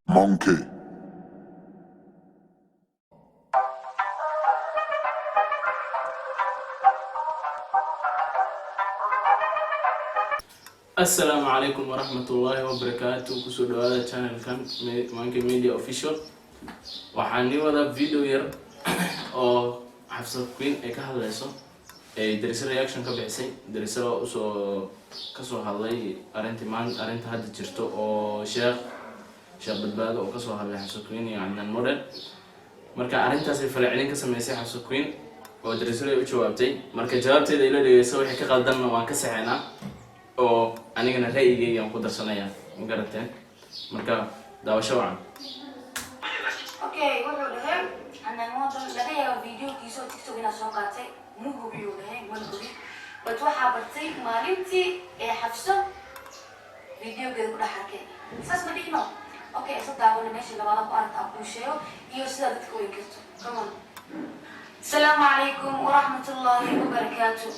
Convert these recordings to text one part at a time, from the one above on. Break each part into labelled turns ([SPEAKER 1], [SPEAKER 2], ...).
[SPEAKER 1] Monkey.
[SPEAKER 2] Asalaamu calaykum waraxmatullaahi wabarakaatu. Kusoo dhawaada channelkan Monkey Media Official. Waxaan nii wadaa video yar oo Xafsa Queen ay ka hadlayso, ay Darise reaction ka bixisay. Darise oo usoo kasoo hadlay arrintii maan arrinta hadda jirto oo Sheekh Badbaado oo kasoo hadlay Xafsa Queen iyo Cadnaan Model. Marka arrintaasay falcelin ka sameysay Xafsa Queen oo Darisle ay u jawaabtay. Marka jawaabteeda ila dhegeysa, wixii ka qaldanna waan ka saxeynaa oo anigana ra'yigaygaan ku darsanaya. Ma garateen? Marka daawasho wacan.
[SPEAKER 3] Okay, wuxuu dhahay Cadnaan Model, laga yaabo videogiisa oo TikTok inaad soo qaatay. Ma hubiyuu dhahay, mana hubi, but waxaa bartay maalintii ee Xafso videogeeda ku dhex arkay. Saas ma dhihino? Okay, isa daawana meesha labaada ku aragta aan kuu sheego iyo sidaa dadka u inkirto. Come on. Asalaamu calaykum waraxmatullaahi wabarakaatu.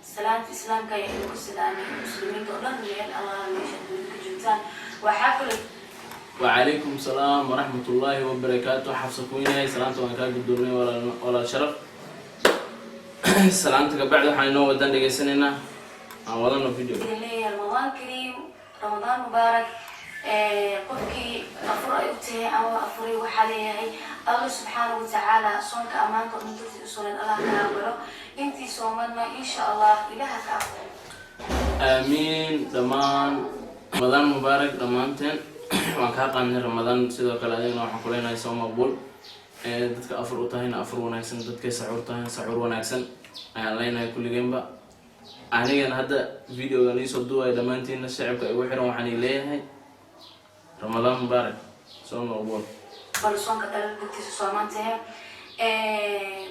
[SPEAKER 3] Salaanta Islaamka ayaa idinku salaamay, muslimiinta oo dhan meel Allaha meesha adduunka ka joogtaan. Waxaa kaloo
[SPEAKER 2] Wacalaykum salaam waraxmatullaahi wabarakaatu. Xafsa Queenay, salaanta waan kaa guddoomay, walaal, walaal sharaf. Salaanta kabacdi waxaan inoo wadan dhegeysanaynaa, aan wadano video.
[SPEAKER 3] Idin leeyahay Ramadaan kariim, Ramadaan mubaarak. Qofkii afur ay u tahay ama afuray, waxaa leeyahay Alla subxaanahu watacaala soonka ammaanka oo dhan dartii u sunan Allah ka aqbalo. Intii soomanna, insha Allah, Ilaha ka aqbalo.
[SPEAKER 2] Aamiin. Dhammaan Ramadaan mubaarak dhammaanteen. Waan kaa qaadnay Ramadaan. Sidoo kale adigana waxaan ku leenahay soo maqbuul. Dadka afur u tahayna afur wanaagsan, dadkay saxuur tahayna saxuur wanaagsan ayaan leenahay kulligeenba. Anigana hadda videogan iisoo duwaya, dhammaantiinna shacabka igu xiran waxaan ii leeyahay Ramadaan mubaarak, soo maqbuul.
[SPEAKER 3] Bal soonka dhalal dartiisa sooman tahay.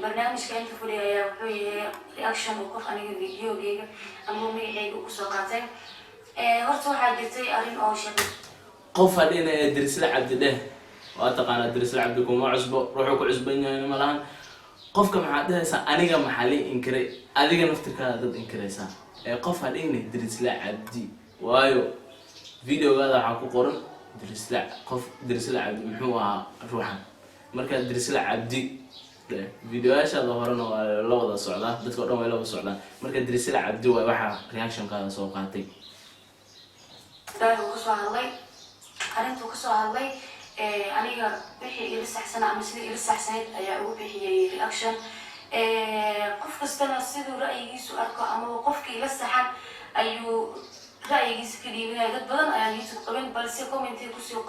[SPEAKER 3] Barnaamijka inta fadhiya ayaa wuxuu yahay reaction uu qof aniga videogeyga ama magaceyga uu kusoo qaatay. Horta waxaa jirtay arrin oo sheekh
[SPEAKER 2] Qof hadhina ee Dirisle Cabdi dheh. Waa taqaanaa Dirisle Cabdi, kuma cusbo, ruuxuu ku cusban yahay ma lahan. Qofka maxaad dhehaysaa? Aniga maxaa lii inkiray? Adiga naftirkaada dad inkiraysaa ee qof hadhina Dirisle Cabdi, waayo videogaada waxaa ku qoran Dirisle. Qof Dirisle Cabdi muxuu ahaa ruuxan? Marka Dirisle Cabdi dheh. Videoyaashaada horena waa la wada socdaa, dadka o dhan way la wada socdaan. Marka Dirisle Cabdi waay waxaa reactionkaada soo qaatay.
[SPEAKER 3] Daahir uu kasoo hadlay, arrintuu kasoo hadlay, aniga wixii ila saxsana ama sidii ila saxsaneyd ayaa ugu bixiyay reaction. Qof kastana siduu ra'yigiisu arko amaba qofkii ila saxan ayuu ra'yigiisa ka dhiibinaya. Dad badan ayaa YouTube qabin, balse commentiga kusoo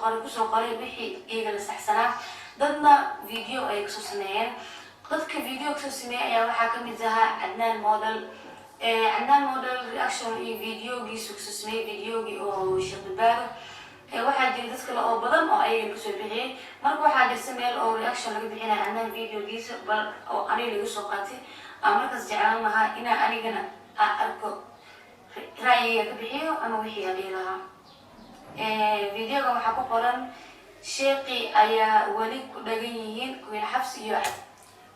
[SPEAKER 3] qoray wixii iyaga la saxsanaa. Dadna video ayay kasoo sameeyeen. Dadka video kasoo sameeyey ayaa waxaa kamid ahaa Cadnaan Model. Cadnaan Model reaction iyo videogiisu kasoo sameeyey videogii oo Sheekh Badbaado. Waxaa jira dad kale oo badan oo ayagana kasoo bixiyey. Marka waxaa jirta meel oo reaction laga bixinaya Cadnaan videogiisa, bal oo aniga laga soo qaatay. Aan markaas jeclaan lahaa inaa anigana aan arko, ra'yiga ka bixiyo ama wixii aan dhihi lahaa. Videoga waxaa ku qoran sheekhi ayaa weli ku dhagan yihiin Queen Xabsi iyo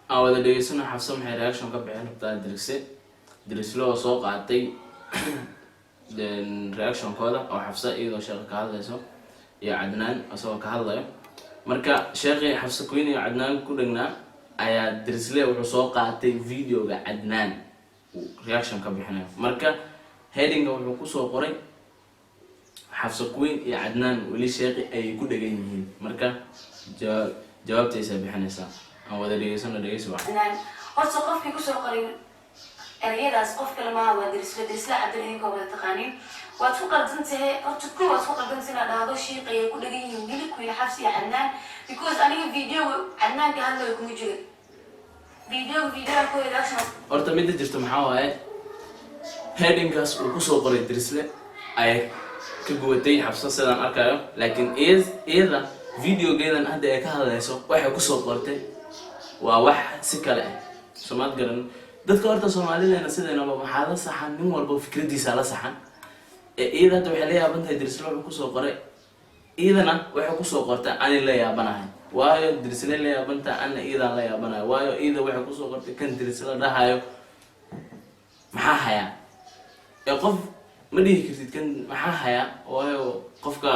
[SPEAKER 2] Aan wada dhegeysano Xafsa maxay reaction ka bixin rabtaa Dirisle oo soo qaatay reactionkooda oo Xafsa iyadoo sheekha ka hadlayso iyo Cadnaan isagoo ka hadlayo. Marka sheekhii Xafsa Queen iyo Cadnaan ku dhagnaa ayaa Dirisle wuxuu soo qaatay videoga Cadnaan uu reaction ka bixinayo. Marka headinga wuxuu kusoo qoray Xafsa Queen iyo Cadnaan weli sheekhi ayay ku dhegan yihiin. Marka jawaabtaysaa bixinaysaa, aan wada dhegeysano. Dhegeysi wacan.
[SPEAKER 3] Cadnaan horta qofkii kusoo qoray ereyadaas qof kale maaha, waa Dirisle, Dirisle Cabdil. Idinkoo wada taqaaniin. Waad ku qaldan tahay horta. Ko waad ku qaldan tahay inaad dhahdo shiiqayay ku dhagan yihiin weli Queen Xabsi iyo Cadnaan, because aniga videoga Cadnaan ka hadlayo kuma jiro. Videoga ku reaction.
[SPEAKER 2] Horta midda jirto maxaa waaye? Headingaas uu kusoo qoray Dirisle ayay ka gubatay Xabso sidaan arkayo, laakiin iyada videogeedan hadda ay ka hadlayso waxay kusoo qortay waa wax si kale ah. Soomaad garan dadka horta Soomaalideena sideynaba waxaa la saxan nin walba fikradiisa la saxan. Ee iyada hadda waxay la yaaban tahay Dirisle wuxuu kusoo qoray, iyadana waxay kusoo qortay ani la yaabanahay. Waayo Dirisle la yaabantahay, ana iyadaan la yaabanahay. Waayo iyada waxay kusoo qortay kan Dirisle dhahayo maxaa hayaa? Ee qof ma dhihi kartid kan maxaa hayaa, waayo qofka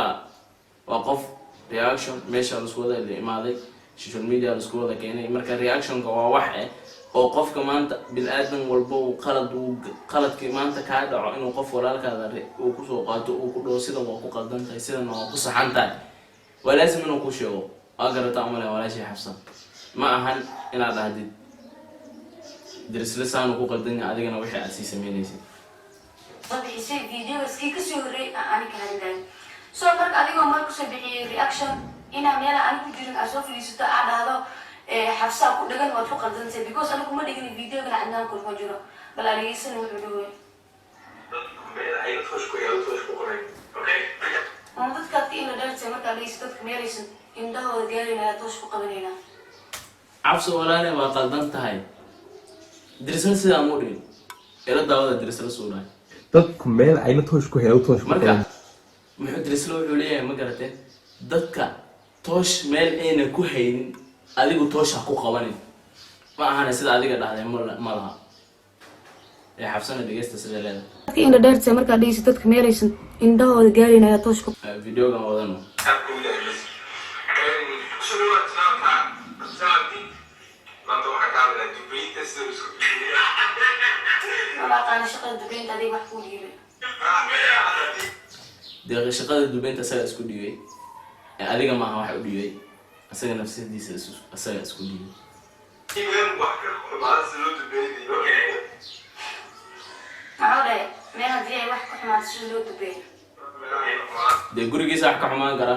[SPEAKER 2] waa qof. Reaction meesha laisku wada imaaday, social media laisku wada keenay. Marka reactionka waa wax oo qofka maanta bil-aadan walba uu qalad uu qaladkii maanta kaa dhaco inuu qof walaalkaada uu kusoo qaato, uu ku dhaho sidan waa ku qaldan tahay, sidan waa ku saxan tahay, waa laasim inuu ku sheego. Waa garataa umale walaashii Xafsa, ma ahan inaad dhahdid Dirisle saanu ku qaldan yahay, adigana wixii aad sii sameynaysid.
[SPEAKER 3] Soo bixisay videogaskii kasoo horreeyay aan ani ka hadlayo. So marka adigoo mar kusoo bixiyay reaction, inaa meela ani ku jirin aad soo fadhiisato, aad dhahdo Xafsaa ku dhagan, waad ku qaldantay, because anigu kuma dhigin videogana, Cadnaan kulma jiro. Bal adegeysana wuxuu dhawey.
[SPEAKER 1] Ay toosh ku qoray, okay.
[SPEAKER 3] Ama dadkaad ka ina dheertay markaa dhegeysa, dadka meelaysan indhahooda gaarayna toosh ku qabanayna.
[SPEAKER 2] Cabso walaale, waa qaldan tahay. Dirisle sidaa muu dhigin, ila daawada Dirisle suurahay.
[SPEAKER 4] Dadku meel ayna toosh ku helay toosh ku
[SPEAKER 2] Marka
[SPEAKER 4] qoran.
[SPEAKER 2] muxuu Dirisle wuxuu leeyahay, ma garateen? Dadka toosh meel ayna ku haynin adigu toosh ha ku qabanin, ma ahana sida adiga dhahday ma laha. Ee Xabsana dhegeysta sida leedahay.
[SPEAKER 3] Dadka ina dheertay markaa dhegeysa, dadka meelaysan indhahooda gaarayna ayaa toosh ku
[SPEAKER 2] Videogan wadano.
[SPEAKER 1] Kusoo dhawaad channelka Abdi. Maanta waxaan ka hadlaynaa dubeynta, sida la isku dubeeyo.
[SPEAKER 3] Mala aqaana shaqada dubeynta, adiga wax kuu dhiibay.
[SPEAKER 2] Dee shaqada dubeynta asaga isku dhiibay ee adiga maaha wax u dhiibay, asaga nafsadiisa asaga isku dhiibay.
[SPEAKER 1] Wax ka xumaada sida loo dubeeyay, okay.
[SPEAKER 3] Maxuu dhahay? Meel haddii ay wax ka xumaato sida loo dubeeyo?
[SPEAKER 2] Dee gurigiisa wax ka xumaan kara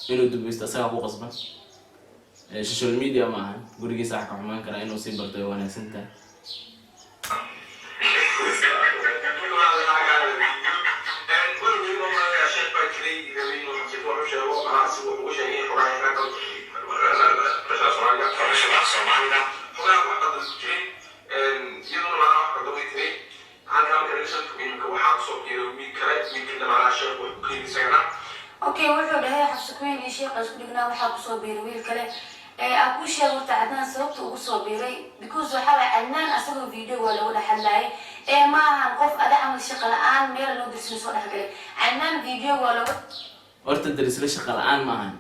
[SPEAKER 2] inuu dubeysto asagaa ku qasban. Ee social media ma ahan. Gurigiisa wax ka xumaan kara inuu sii barto way wanaagsan tahay. Okay, wuxuu dhahay Xabsi Queen iyo sheekha isku dhignaa, waxaa kusoo biiray wiil kale ee aan kuu sheego. Horta Cadnaan sababta ugu soo biiray, because waxaa waay Cadnaan asagoo video waa lagu dhex hadlaayay ee ma ahan qof ada camal shaqa la-aan meel loo dirsin soo dhexgalay. Cadnaan video waa lagu Horta Darisle shaqa la-aan ma ahan,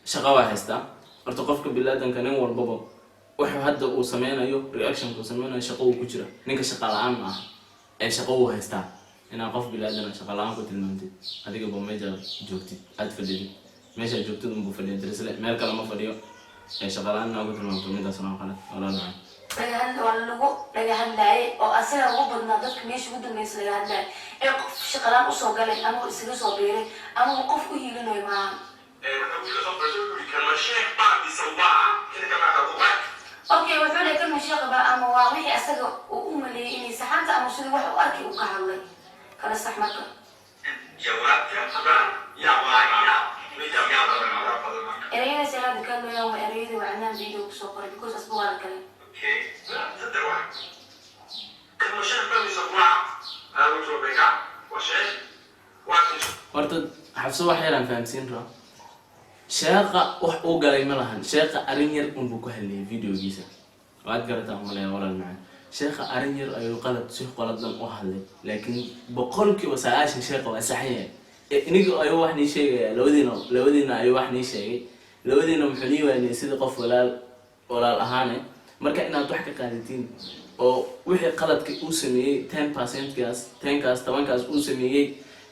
[SPEAKER 2] shaqa waa haystaa. Horta qofka bilaadanka nin walbaba wuxuu hadda uu sameynayo, reactionka uu sameynayo, shaqo uu ku jira. Ninka shaqa la-aan ma aha ee shaqo uu haystaa. Inaad qof bilaadan shaqa la-aan ku tilmaamtid, adigaba meesha joogtid aad fadhidid, meeshaad joogtid unbuu fadhiya Darisle, meel kale ma fadhiyo. Ee shaqa la-aan inaa ku tilmaamto, midaasna waa qalad, walaal macaan.
[SPEAKER 3] Waa lagu dhaga hadlaayay oo asaga ugu badnaa dadka meesha ugu dambeysa laga hadlaayay ee qof shaqalaan usoo galay ama isaga soo biiray ama qof u hiilinayo maaha. Okay, wuxuu leey kan masheeqaba ama waa wixii asaga uu u maleeyay inay saxanta ama sidii wax u arkay uu ka hadlay kala sax marka. Ereyadaas ay hadda ka hadlayaan waa ereyadii waa Cadnaan video kusoo qoray, because asba waa la kale.
[SPEAKER 2] Horta Xabso wax yaraan fahamsiin raa. Sheeqa wax uu galay ma lahan. Sheeqa arrin yar unbuu ku hadlayay videogiisa, waad garataa umaleya, walaal macaan. Sheekha arrin yar ayuu qalad si qaladan u hadlay, laakiin 90% sheekha waa saxan yahay. Ee iniga ayuu wax nii sheegaya, labadiina ayuu wax nii sheegay. Labadiina muxuu nii waaniyay sidii qof walaal walaal ahaane. Marka inaad wax ka qaadatiin oo wixii qaladka uu sameeyey 10%kaas, 10kaas, 10kaas uu sameeyey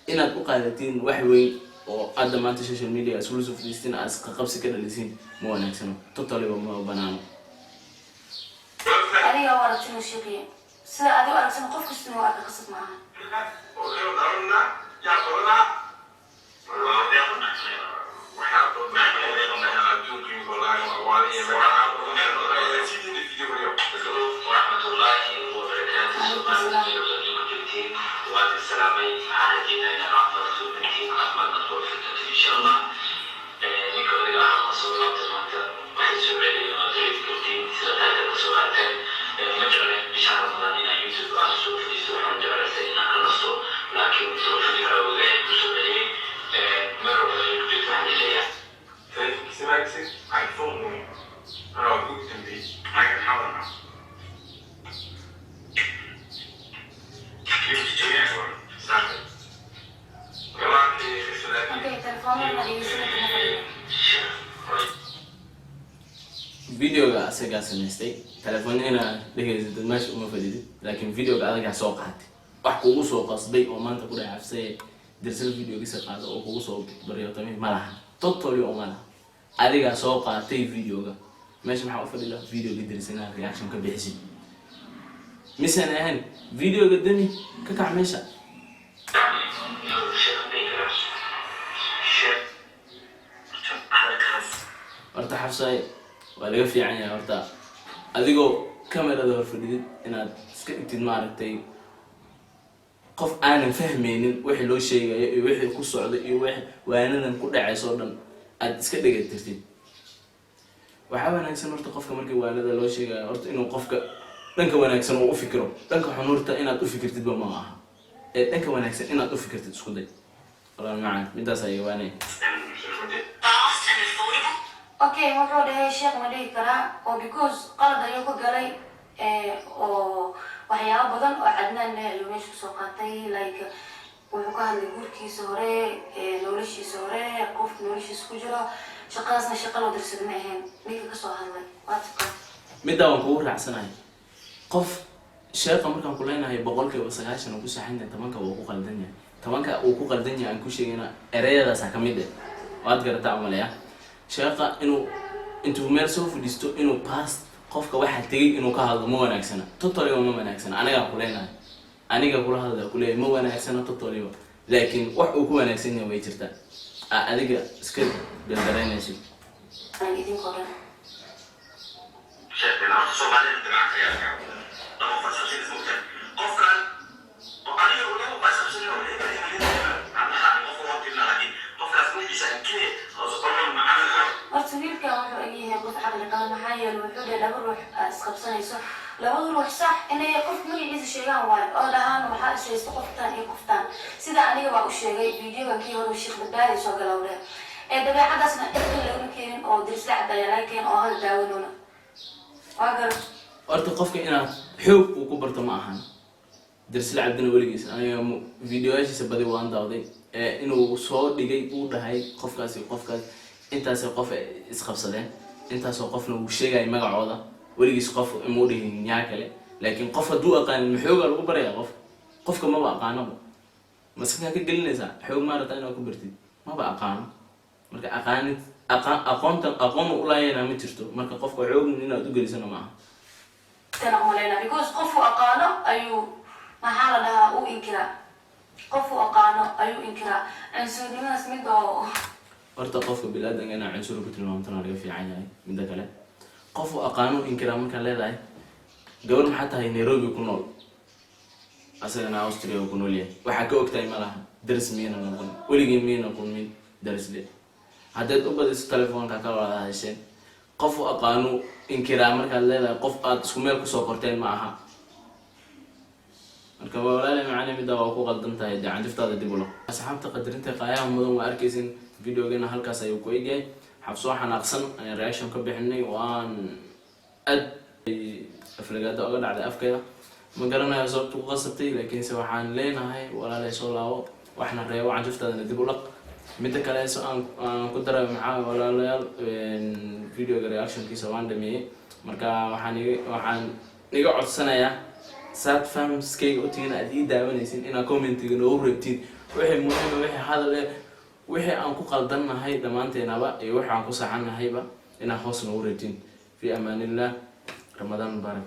[SPEAKER 2] inaad u qaadatiin wax weyn oo hadda maanta social media iskula soo fadhiistiin, aad isqabsi ka dhalisiin, ma wanaagsano, totally ma banaano.
[SPEAKER 3] Adiga u aragtin uu sheeqaya sida adiga u aragsan, qof kasta inuu arka qasab maaha. Calaykum salaam. Okay, telefoonada dhegeysanaya kuma fadhino.
[SPEAKER 2] Videoga asagaa samaystay. Telefoon inaad dhegaysatid meesha uma fadhidid, laakiin videoga adagaa soo qaatay. Wax kugu soo qasbay oo maanta ku dhahay Xafsaye Dirsal videogiisa qaado oo kugu soo baryootamay ma laha, totally oo ma laha. Adigaa soo qaatay videoga. Meesha maxaa u fadhida? Videoga Dirsal inaad reaction ka bixisid misaan ahayn. Videoga dami, ka kac meesha.
[SPEAKER 1] Sheekh dhihi karaa sheekh hadalkaas.
[SPEAKER 2] Horta Xafsay, waa laga fiican yahay horta adigoo kamerada hor fadhidid inaad iska dhigtid, maaragtay, qof aanan fahmaynin wixii loo sheegayo iyo wixii ku socda iyo wixii waanadan ku dhacayso o dhan aad iska dhegatirtid. Waxaa wanaagsan horta qofka markii waanada loo sheegayo horta inuu qofka dhanka wanaagsan uu u fikiro. Dhanka xunurta inaad u fikirtidba ma aha, ee dhanka wanaagsan inaad u fikirtid isku day. Walaal macaan, midaas ayay waanay.
[SPEAKER 3] Okay, wuxuu dhahay sheekh ma dhihi karaa oo because qalad ayuu ka galay oo waxyaabo badan oo Cadnaan leh ayuu meesha kusoo qaatay. Like wuxuu ka hadlay guurkiisa hore, noloshiisa hore, qof noloshiisa ku jiro. Shaqadaasna shaqa loo dirsada ma ahayn ninka kasoo hadlay, waa tiqa.
[SPEAKER 2] Middaa waan kugu raacsanahay. Qof sheeqa markaan ku leenahay 90% uu ku saxan yahay, 10-ka wuu ku qaldan yahay. 10-ka uu ku qaldan yahay aan ku sheegayna ereyadaasa ka mid eh, waad garataa umaleya. Sheeqa inuu intuu meel soo fadhiisto inuu past qofka waxaa tegay inuu ka hadlo ma wanaagsana, totally ma wanaagsana. Anigaa ku leenahay, aniga kula hadla kuleeyahay, ma wanaagsana totally, laakiin wax uu ku wanaagsan yahay way jirtaa. Adiga iska beldareynaysid.
[SPEAKER 3] Idinkoo dhan.
[SPEAKER 1] Sheekh horta Soomaalida dabcan ayaa laba qof isqabsanaysa, mogtahay qofkan oo aniga laba qof isqabsanay oo hebel hebel hebel aan lahaa qofka waa tirna, laakiin qofkaas magaciisa aan keliya hoos qolon macaan.
[SPEAKER 3] Horta wiilkan wuxuu egyahay qof caqli qaba, maxaa yeele wuxuu dhahay laba ruux aa isqabsanayso, labada ruux sax inay qof magaciisa sheegaan waayo oo dhahaan waxaa is haysto qoftaan iyo qoftaan. Sida aniga baa u sheegay videogan kii hore, Sheekh Badbaadi soo galowdhe ee dabeecadaasna cidka lagama keenin oo Dirisla Cabdi ayaa laga keen oo hada daawanona waa gar.
[SPEAKER 2] Horta qofka inaad xoog uu ku barto ma ahan. Dirsle Cabdina weligiis aniga videoyaashiisa badi waan daawday ee inuu soo dhigay uu dhahay qofkaasi qofkaas intaasay qof isqabsadeen, intaasoo qofna uu sheegaya magacooda. Weligiis qof imuu dhihin yaa kale, laakiin qof hadduu aqaanin ma xoogaa lagu baraya? Qof qofka maba aqaanaba, maskakaa ka gelinaysaa xoog maarata inaad ku bartid? Maba aqaano. Marka aqaanid aqoontan aqoon ulaayana ma jirto. Marka qofka xoogin inaad u gelisana ma aha.
[SPEAKER 3] Tana umaleyna because qofuu aqaano ayuu, maxaa la dhahaa, uu inkiraa. Qofuu aqaano ayuu inkiraa. Cunsuurnimadaas mid oo
[SPEAKER 2] Horta qofka bilaadanka inaa cunsur ku tilmaamtana laga fiican yahay. Midda kale, qofu aqaano inkiraa markaa leedahay, gabar maxaa tahay Nairobi ku nool, asagana Austria ku nool yahay, waxaa ka ogtahay ma laha. Daris miyayna noqon weligii, miyayna kulmin darisle. Haddaad u badiso telefoonka ka wada hesheen, qofu aqaano inkiraa markaad leedahay, qof aad isku meel kusoo korteen ma aha. Marka walaali macali, middaa waa ku qaldan tahay dee, canjuftaada dib ulo. Asxaabta qadarinta qaayaha mudan, waa arkaysin videogana halkaas ayuu ku egyahay. Xabsoo xanaaqsan ayaan reaction ka bixinay. Waan aad aflagaada oga dhacday afkeeda, ma garanayo sababta ku qasabtay, laakiinse waxaan leenahay walaalay, soo laabo, waxna reebo, canjuftaadana dib u dhaq. Midda kale so aan ku daray maxaa, walaalayaal, videoga reactionkiisa waan dhameeyey. Marka waxaan iga codsanayaa saad fanskayga u tihiin aad ii daawanaysin inaad commentiga noogu reebtiin wixii muhiima, wixii hadal eh, wixii aan ku qaldannahay dhammaanteenaba iyo wixii aan ku saxannahayba inaad hoos noogu reebtiin. Fi amaanillah, Ramadaan mubaarak.